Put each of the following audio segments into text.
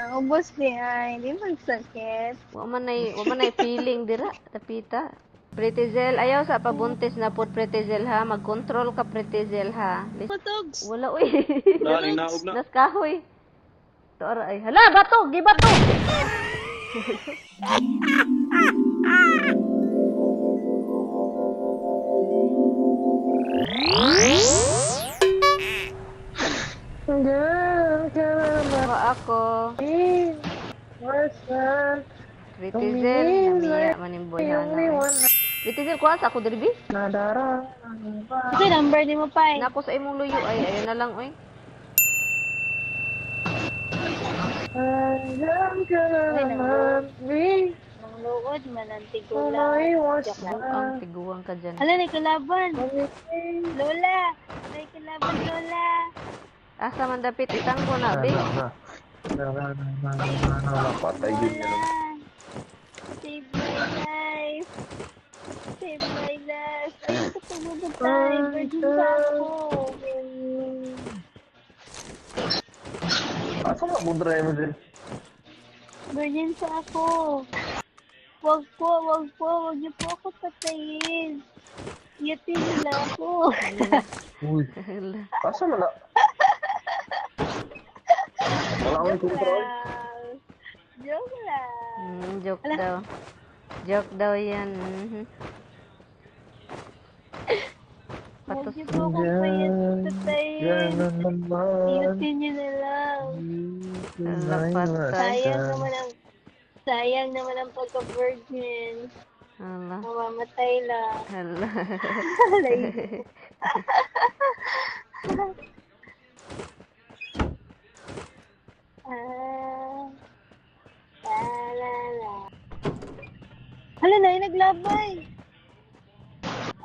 Naubos di ay. Di magsakit. Wa man nay feeling dira, tapita. Pretty Zel, ayaw sa pabuntis na pod, Pretty Zel, ha. Mag-control ka, Pretty Zel, ha. Patogs! Wala uy. Wala, ning naog na. Nas kahoy. Tora ay. Hala, bato, gibato. Ako ako. Pretty Zel, namiya man yung boy hana. Pretty Zel, kuha sa ako diri bi. Kasi number ni mo pa eh. Nako sa imong luyo ay ayo na lang oy. Nang luod man ang tigulang. Joke lang. Ang tiguang ka dyan. Hala, may kalaban. Lola! May kalaban, Lola. Asa man dapit itang ko na, be. Patay yun Lola! yan. Save my life. Save my life. Ay, pagbabatay. Virgin pa ako. Asa nga mo drive mo din? Virgin pa ako. Wag po, wag po. Wag niyo po ako patayin. Yatin nila ako. Uy, asa man na? Wala akong Joke control. lang. Joke lang. Joke daw. Joke daw yan. Huwag Patos. niyo po akong patayin. Yan na naman. Yatin niyo na lang. Hala, patay. Sayang naman ang pagka-virgin. Hala. Mamamatay lang. Hala. Like, ah, la la la. Hala na, yung naglabay.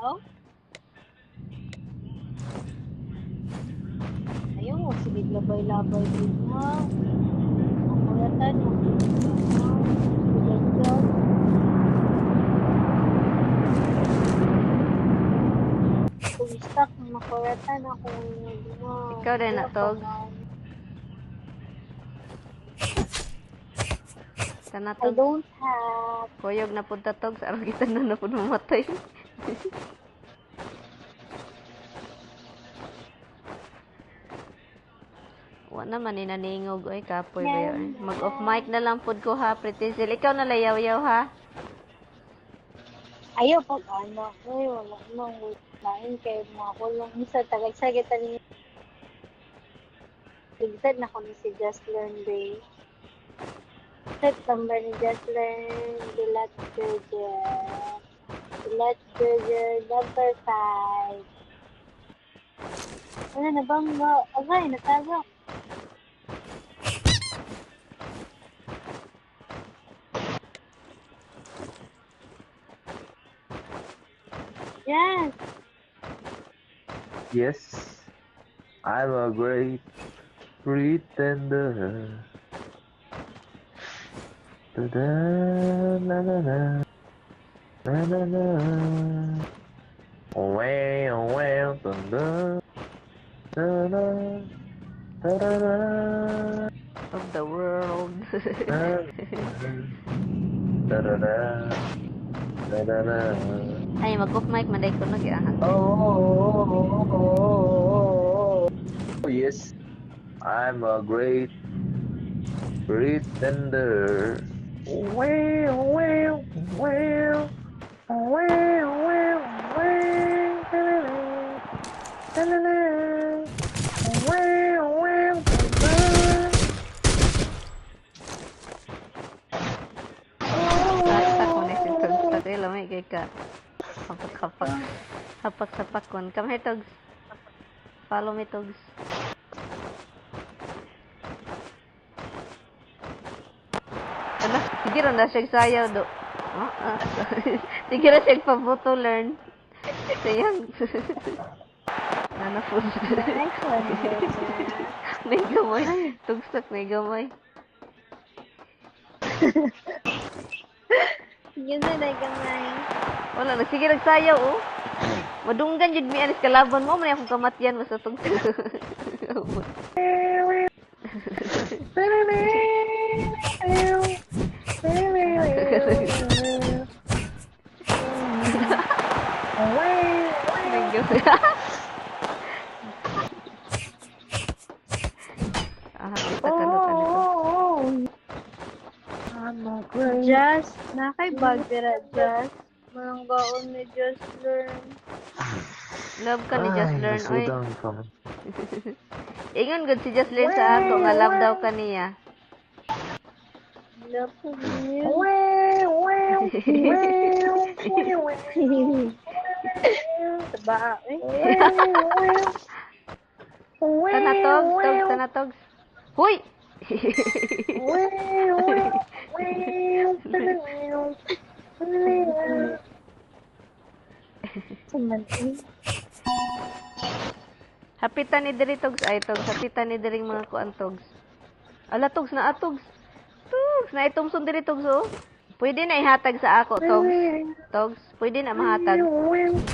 Oh? Ayun, sige, labay-labay din ha. Makulatan, makulatan. Sige, joke. Kung stuck, makulatan ako. Ikaw din na, Togs. Kana I Togs. don't have. Kuyog na pud ta, Togs. Aron kita na na pud mamatay. Wa naman ni naningog oy, kapoy ba yun. Mag-off mic na lang pud ko ha, Pretty Zel. Ikaw na layaw-yaw ha. Ayaw pag anak, uy, wala nang lain kay mga kulong sa tagay sa kita ni Ligtad na ko ni si Just Learn Day. Set number ni Just Learn Dilat Burger. Dilat Burger number 5. Ano na bang agay, natagak. Yes. Yes, I'm a great pretender. Da-da, na na na, na na na. Well, well, dun dun, da da, da da da. Of the world. Da da da, da da da. Ay, mag-off mic man ko nag. Oh, yes, I'm a great pretender. Well, well, well, well, well, well, well, well, well. Sakta ko ni si Togs. Tagay lamay kay ka. Hapak hapak. Hapak sa pakon. Come here, Togs. Follow me, Togs. Ala, sige ra na siya sayaw do. Ah, ah. Sige ra siya pa-photo learn. Sayang. Nana po. Nice one, Lola. May gamay. Tugsak, may gamay. Yun na gamay. Wala, nagsige nagsayaw oh. Madunggan jud mi anis kalaban mo man akong kamatyan basta tugsak. My grave. Just, nakay bag dira, Just. Malanggaon ni Just Learn. Love ka ni Just Ay, Learn, oy. nasudan ka man. Ingon gud si Just Learn sa ako nga love daw kaniya. Love ko niya. Taba, eh. Tanatog, tog, tanatog. Huy! Saman, eh. Hapitan ni diri togs ay togs, hapitan ni diri mga kuan togs. Ala togs na atogs. Togs na itumson diri togs oh. Pwede na ihatag sa ako togs. Togs, pwede na mahatag.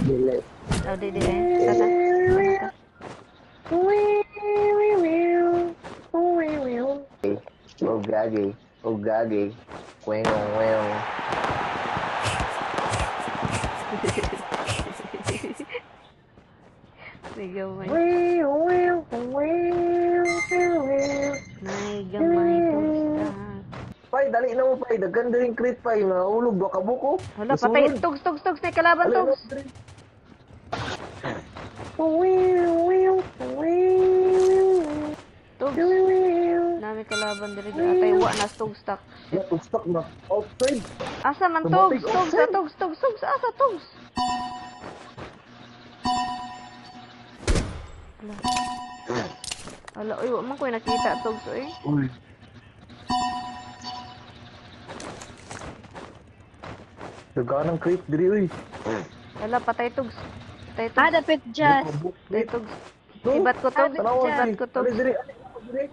Dili. Oh, di di eh. Tana. Tana ka. Oh gagi. Oh gagi. Kweng weng. May gamay. May gamay togs ta. Pai, dali na mo, Pai. Daghan din crit, Pai. Mahulog, baka buko. Hala, patay. Togs, togs, togs. May kalaban, togs. Togs. Nami kalaban diri. Atay, wa na togs tak. Ya, stuck na. Outside. Asa man togs, togs, ah, togs, togs, togs, asa togs. Ala. Ala, uy, wa man ko'y nakita togs, uy. Uy. Daghan ng crit diri, uy. Ala, patay togs. Patay Ah, togs. dapit, Just. Patay togs. Ibat ko togs, ibat ko togs. Diri, diri, diri.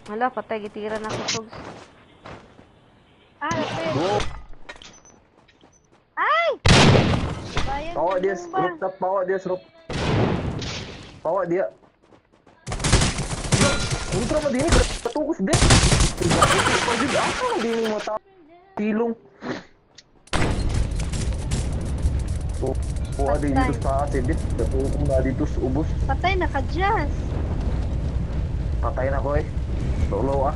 Ala, patay gitira na ko togs. Ah, dapit. Go. Ay! Bayan Pawa ka dia, nung ba? rooftop, pawa dia, roof. Pawa dia. Ultra mo dini, katugos din. Pagid ako dini mo ta. Tilong. Kuha din dito sa atin, dit. Natugong na dito sa ubos. Patay na ka, Just. Patay na ko eh. Solo ah.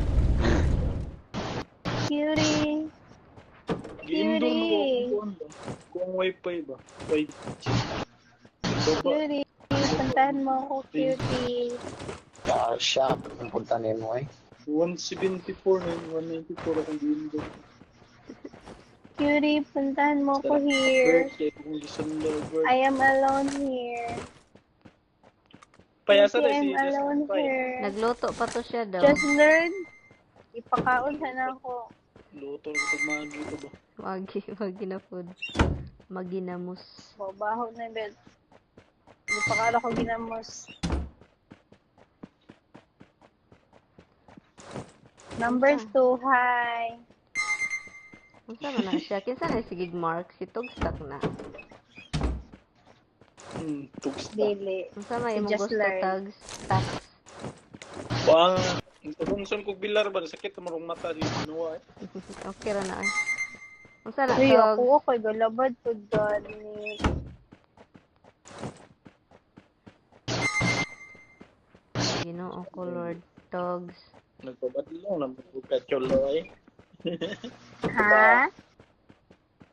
Cutie. Gi-indoor na ko Cutie. kung kuwan ba? Kung wifi ba? 5G. Baba. Cutie. Puntahan mo ako, cutie. Sa shop, ang punta nimo eh. 174 na yun, 194 akong gi-indoor. Cutie, puntahan mo ako here. Birthday kung gisunod birthday. I am alone here. Payasa Cutie, na si I'm alone Just Pay. here. Nagluto pa to siya daw. Just learn. Ipakaon na ako. Luto ko pag magi ito ba? Magi, magi na food. Maginamos. Babaho na yung bed. Ipakaon ako ginamos. Number 2, hi. Unsa man na siya? Kinsa na si Gig Mark? Si Togstak na. Tugsta. Dili. Unsa may Si imong Just gusto Learn. tags? Tax. Pang, ang kog bilar ba? Sakit na marong mata di ginawa eh. Okay ra na ay. Unsa na Uy, togs? ako ako'y galabad po gani. Ginoo ko Lord Togs. Nagpabadlong na magkacholo eh. Ha?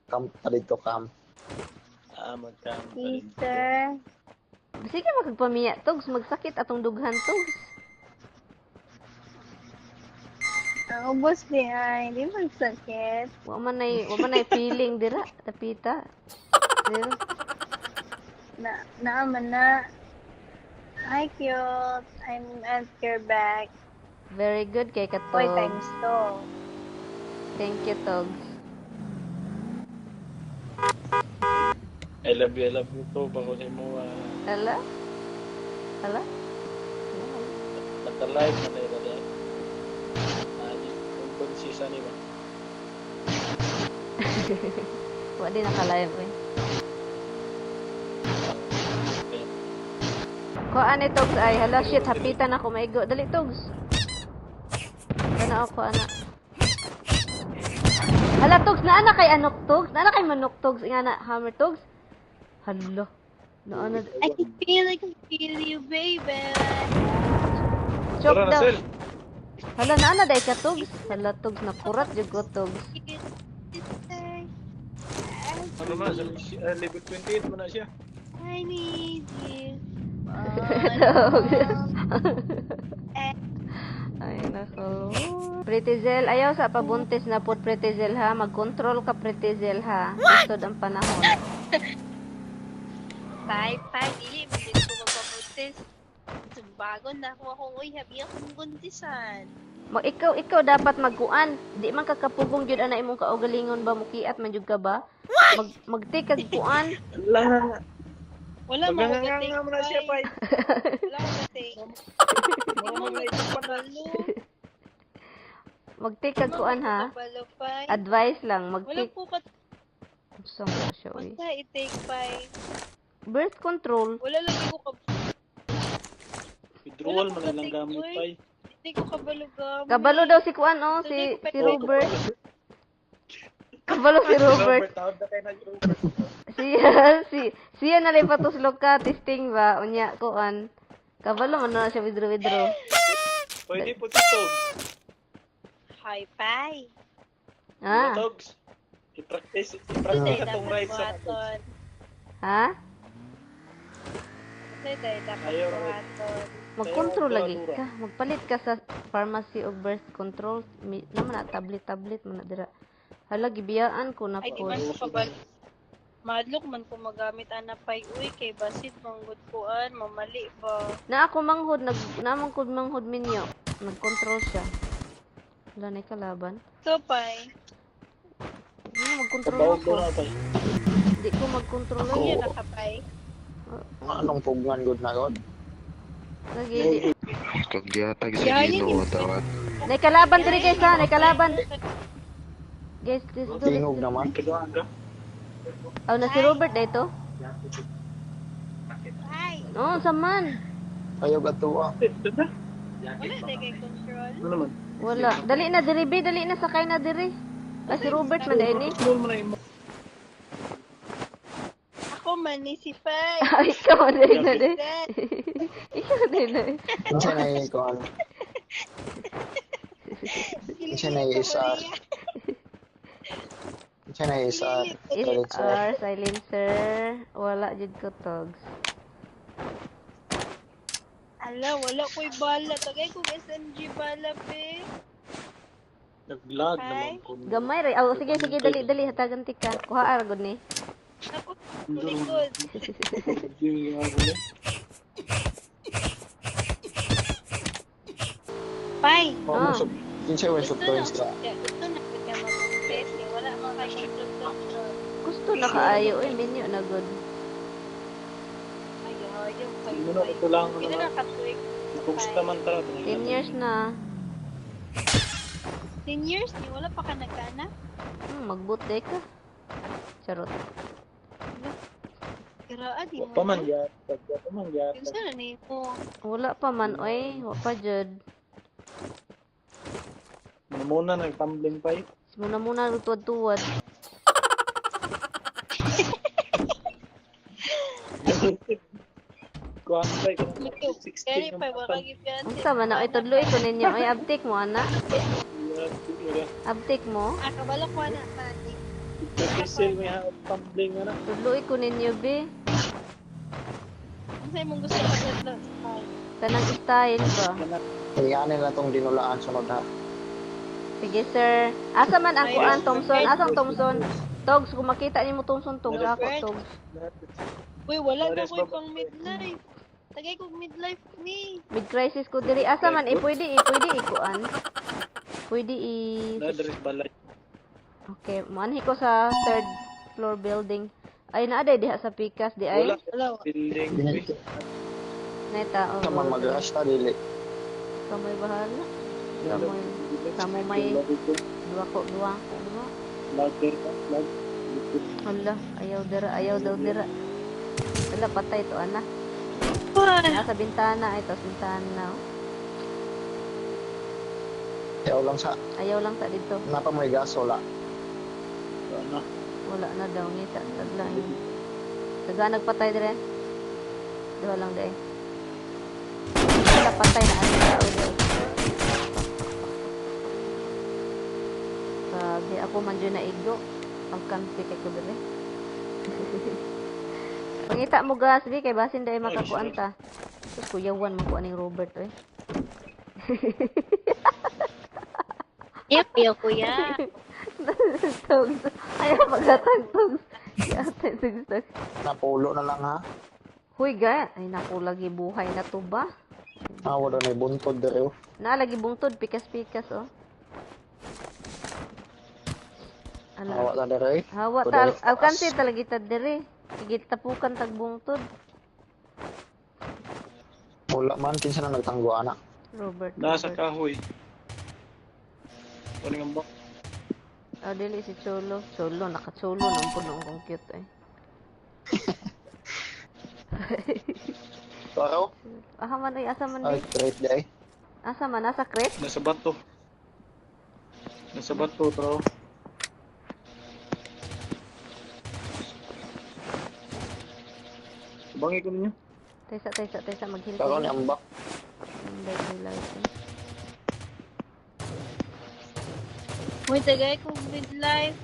Camp pa dito, camp. Ah, magkam. Sister? Sige makagpamiya Togs, magsakit atong dughan Togs. Ang ubos ni ay, di man sakit. Wa man nay feeling dira tapita. Dira. Na, naaman na. Hi, cute. I'm at your back. Very good kay ka Boy Togs. times two. Thank you Togs. I love you to. Bako sa imo, Ala? Ala? naka-live na na ito. Ah, di, kung konsisa ni ba? Wa di naka-live eh. Okay. Kuan ni Togs ay hala shit hapitan ako maigo. Dali Togs. Kana ako ana. Hala Togs naa na kay anok Togs, naa na kay manok Togs, nga na hammer Togs. Hala. Naa na I can feel you, baby. choke Tara na, daw. Sel. Hala naa na day ka Togs. Hala Togs nakurat jud ko Togs. Ano man level 28 man na siya. I need you. Ay nako. Pretty Zel, ayaw sa pabuntis na pod Pretty Zel ha. Mag-control ka Pretty Zel ha. Lisod ang panahon. Bye, bye. Dili, hindi ko magpabuntis. Bago na ako akong uy, habi akong buntisan. Ikaw dapat magkuan. Di man ka kapugong jud ana imong kaugalingon ba mukiat man jud ka ba? Mag-take kag kuan. Ala. Wala mo Maganganga mo na siya pai. Wala mo take. Mag-take kag kuan ha. Advice lang, Wala mag-take. po ka Saan ba siya, uy? basta i-take pay. Birth control. Wala lagi ko ka Withdrawal man lang gamit pai. Hindi ko kabalo gamit. Kabalo daw si kuan oh, si Robert. Kabalo si Robert. Tawad na kay na si Robert. Siya na lang patuslok ka testing ba unya kuan. Kabalo man na siya withdraw withdraw. Pwede po si Togs. Hi, pay. Ah. Togs. I-practice atong right sa buhaton. Ha? Kasi dahil dapat Ayaw, buhaton. Mag-control lagi ka. Magpalit ka sa pharmacy of birth control. Naman na tablet-tablet man na dira. Hala gibiyaan ko na Ay, di po. man ko kabalo. Madlok man ko magamit ana pay uy kay basit manggod kuan mamali ba. Na ako manghod nag namang kod manghod minyo. Nag-control siya. Wala na kalaban. So pay. Ano mag-control Kabawag ako? na pai. Di ko mag-control Ako. Unya na ka pay. Anong pugngan good na god? Lagi di. Kag gihatag sa Ginoo tawad. Nay kalaban diri guys ha, nay kalaban. Guys, this do. Tingog naman. Kaduhan ka. Oh, na si Robert dito. Ay, Oh, saman. Ayaw gatuwa. Ito na. wala na kay control. Ano naman? Wala. Dali na diri be, dali na sakay na diri. Ah, si Robert man dai ni. Control mo na imo. Ako man ni si Pai. Ay, ikaw man dai na dai. Ikaw dai na. Kinsa na yung kuan? Kinsa na yung SR? Kinsa na yung SR? SR, silencer. Wala jud ko togs. Ala, wala ko'y bala. Tagay kong SMG bala, pe. Nag-lag naman ko. Gamay ra. Oh, sige sige dali dali hatagan tika. Kuha ra gud ni. Ako, likod. Pai, Ah. Kinsa yung gusto software na sa gusto na ko ka magbuntis. Eh, wala man kay control control. Gusto na kaayo oy minyo na gud. Ay, ayaw kay Hindi na ito lang Pila naman. na ka tuig? Kung man tara. 10 years na. 10 years ni wala pa ka nagkaanak? Magbut day ka. Charot. Grabe di mo. Pa man yatag, pa man yatag. Kinsa na nimo? Wala pa man oy, wa pa jud. Muna nagtumbling pa eh. Muna muna tuwad-tuwad. Kuan pa eh. Kaya 16 pa wala gipian. Unsa man na oy tudloy ko ninyo oy abtik mo ana. Abtik mo. Ah, kabalo ko na pati. Pixel may tumbling na. Tudloy ko ninyo be. Unsa imong gusto ka tudlo? Tanang style ba? Iyanin na tong dinulaan sunod ha. Sige sir. Asa man ang kuan Thompson? Asang Thompson? Togs, kung makita nimo Thompson, Togs ako Togs. Uy, wala na ko'y pang midlife. Tagay kog midlife ni. Mid crisis ko diri. Asa man eh pwede ikuan. Pwede i balay. Okay, moanhi ko sa third floor building. Ay naa day diha sa Pikas di ay. Wala building. Neta oh. Sa man mag-rush ta dili. Kamoy bahala. Kamoy kamo may duwa ko duwa ko duwa. Ladder ka, lag. Hala, ayaw dira, ayaw daw dira. Wala patay to ana. Nasa bintana ay tos bintana. Ayaw lang sa Ayaw lang ta dito. napa mo gas wala. Wala na. Wala na daw ngita tagla. Taga nagpatay dire. Duha lang day. Wala patay na ang tao dire. Grabe, ako man dyan na igo. Ang kansi kay ko diri. Pangita mo gas, bi kay basin dai makakuan ta. Sus, kuyawan man ko aning Robert oy. Ayaw, ayaw, kuya. Tugs. Ayaw paghatag tugs. Yate tugs tugs. Napulo na lang ha. Huy ga, ay naku lagi buhay na to ba? Ah, wala na buntod dere oh. Naa lagi bungtod pikas-pikas oh. Ala. Hawa ta dere. Hawa Kuda ta dere sa taas. alkansi talaga ta diri. Gitapukan tag bungtod. Wala man kinsa na nagtanggo ana. Robert. Nasa Robert. kahoy. Ano nga ba? Oh, dili si Cholo. Cholo, naka-cholo nang puno kong cute eh. Araw? Aha man ay asa man Ay, di? great day. Asa man nasa crate? Nasa bato. Nasa bato, tro. Bangi ko ninyo. Taysa taysa taysa maghil. Karon ni ambak. Light. Uy, tagay kong midlife.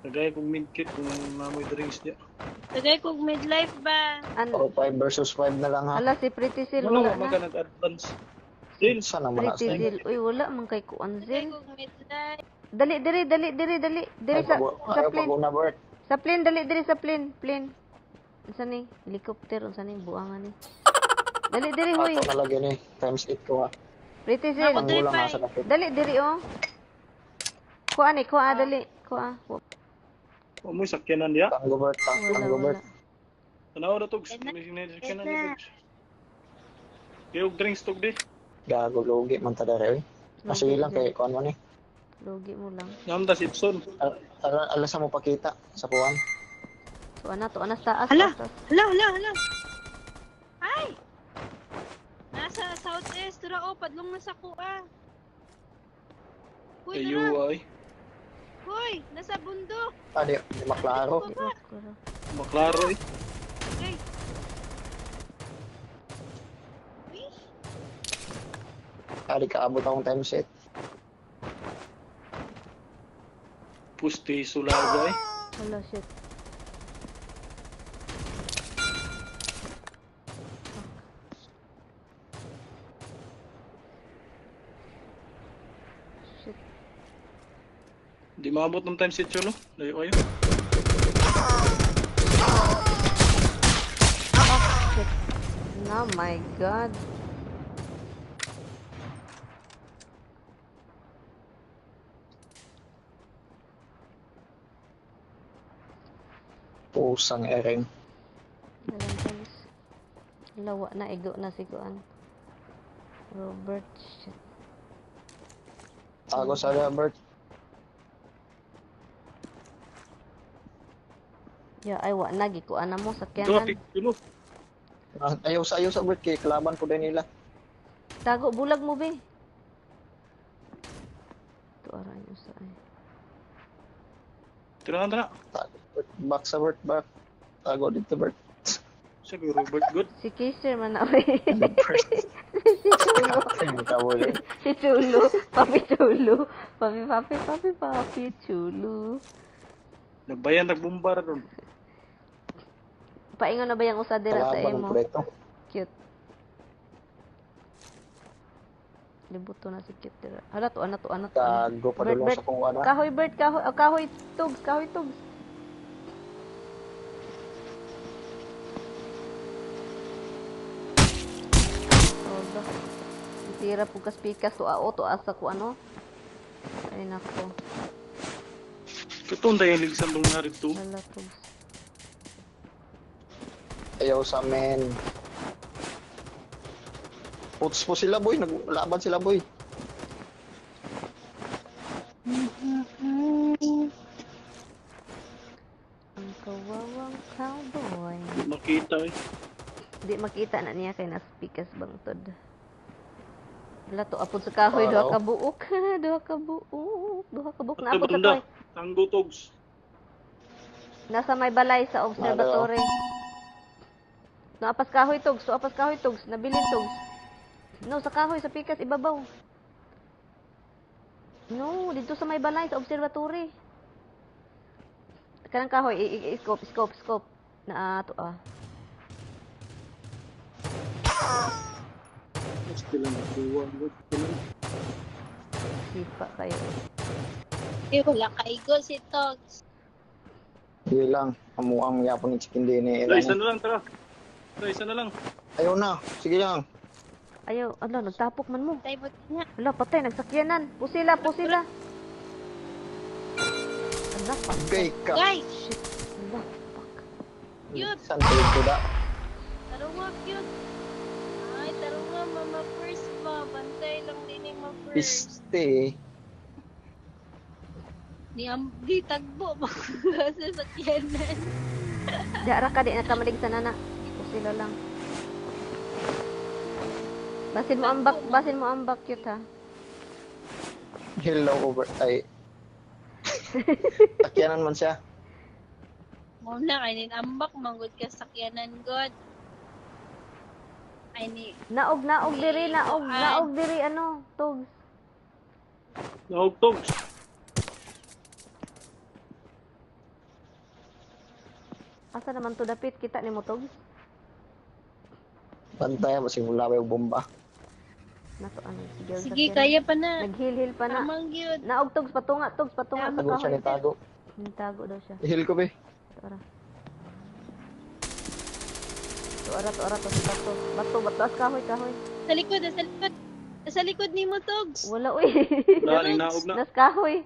Nagaya kong midkit kung namoy drinks niya. Tagay kong midlife ba? An Oh, 5 versus 5 na lang ha. ala si Pretty Sil Wala wala ko maka na. nag-advance. Dil, Sa naman na Pretty sa. Sil. Uy wala man kay kuan Tagay Zil. kong midlife. Dali diri dali diri dali diri Ay, sa sa ayaw plane. pag-una, Bert. Sa plane dali diri sa plane, plane. Unsa ni? Helicopter unsa ni buangan ni? Dali diri huy. Ato na lagi ni. Times 8 ko ha. Pretty Sil. Ako Ang gulang Dre, ha sa dapit. Dali diri oh. Kuha ni, kuha dali, kuha. Amoy sakyanan niya. Tanggo, Bert. Wala Tanggo, wala. Bert. Tanaw na tugs. May sakyanan niya tugs. Kaya og drinks tug di. Gago, lugi man ta dere. Oy. Ah, sige lang kay kuan man eh. Lugi mo lang. Namta si Ipson. Ala, ala sa mo pakita sa kuan. Tuwa na, tuwa na sa taas. Hala! Taas, taas. Hala, hala, hala. Ay! Nasa southeast, dura oh, padlong na sa kuha. Uy, Kayo dura. ay. Hoy, nasa bundok. Ah, di, di maklaro. Di ba, kuro. Maklaro eh. Okay. Uy, Ah, di kaabot akong times 8. Pusti sulaga eh. Hala, shit. Shit. Di maabot ng time set yun, no? Layo kayo. Shit. Oh my God. Pusang ereng. Dalang guys. Lawa na, igo na si Kuan. Robert, shit. Tago sa Bert. Ya, ay, wa na, gikuan na mo, Ito, sakyanan. pick yun, no? Ah, ayaw sa Bert kay kalaban po din nila. Tago, bulag mo, be. Ito, aray nyo sa ay. Tira na, tira. Tago, Bert. Back sa Bert, back. Tago dito, Bert. Sabi, Robert, good. Si Kisser man na, be. Bert. Si Chulo. Tawag. Si Chulo. Papi Chulo. Papi, papi, papi, papi, Chulo. Nagbayan, nagbumbar doon. Paingon na ba yung usadira sa Kalaban ng imo? proyekto. Cute. Libuto na si cute dira. Hala, tuan na, tuan na, tuan na. Tago Bert, padulong Bert. sa kung ano. Kahoy, Bert, kahoy, oh, kahoy, tugs, kahoy, tugs. Todo. Tira pugas pikas to ao to asa ko ano. Ay nako, Katong tayo ligsan dong na rito. hala tugs. Ayaw sa men. Puts po sila, boy. Naglaban sila, boy. Ang kawawang cowboy. Di makita eh. Di makita na niya kay nas pikas bangtod. Wala to apod sa kahoy duha Araw. ka buok, duha ka buok, duha ka buok na Ito, apod sa banda. kahoy. Tango Togs. Nasa may balay sa observatory. Naapas kahoy tugs, tuapas kahoy tugs, nabilin tugs. No, sa kahoy sa pikas ibabaw. No, dito sa may balay sa observatory. Kanang kahoy, i-scope, scope, scope. Na ato ah. Still lang nakuha. Good. Still Sipa kayo. Eh, wala kaigo si Togs. Sige lang. Amuang yapon ni chicken din eh. Tara, isa na lang, tara. Tara, isa na lang. Ayaw na. Sige lang. Ayaw, ala, nagtapok man mo. Tay mo na. Ala, patay, nagsakyanan. Pusila, pusila. Ala, patay. Gay ka. Guys, Shit. Ala, fuck. Yun. Saan tayo ko da? Tarunga cute. Ay, tarunga mama first ba. Bantay lang din yung ma first. Piste eh. Ni am di tagbo ba sa sakyanan. Di ara ka, di na kamalig sa nana. Pusila lang. Basin mo ambak cute ha. Hello over. Ay. Takyanan man siya. Mo na kay nin ambak manggod ka sakyanan god. Ay ni Naog, naog diri, naog, naog diri, ano, togs. Nahog, Togs. Asa naman to dapit, kita ni mo togs? Bantay ba simula ba yung bomba? Nato ano, sige. Sige, kaya pa na. Nag-heal-heal pa na. Tamang gyud. Naog togs, patunga, togs, patunga sa Tago siya kahoy. ni Tago. Nitago daw siya. Heal ko be. Tuara. Tuara, tuara, to si bato. Bato, bato, as kahoy, kahoy. Sa likod, sa likod. Sa likod ni mo Togs. Wala, uy. Wala, ning naog na. Nas kahoy.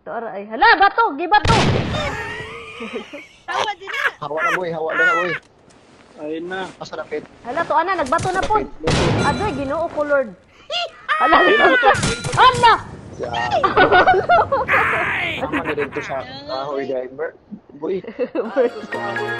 Tuara, ay. Hala, bato, gibato! Tawa din na. Hawa na boy, hawa na boy. Ayun na. Asa dapit? Hala, tuana, nagbato na po. Adoy, ginoo ko, Lord. Hala, Ayun na, Togs. hala! Yeah. Tama na dito sa kahoy driver. Boy. Kahoy.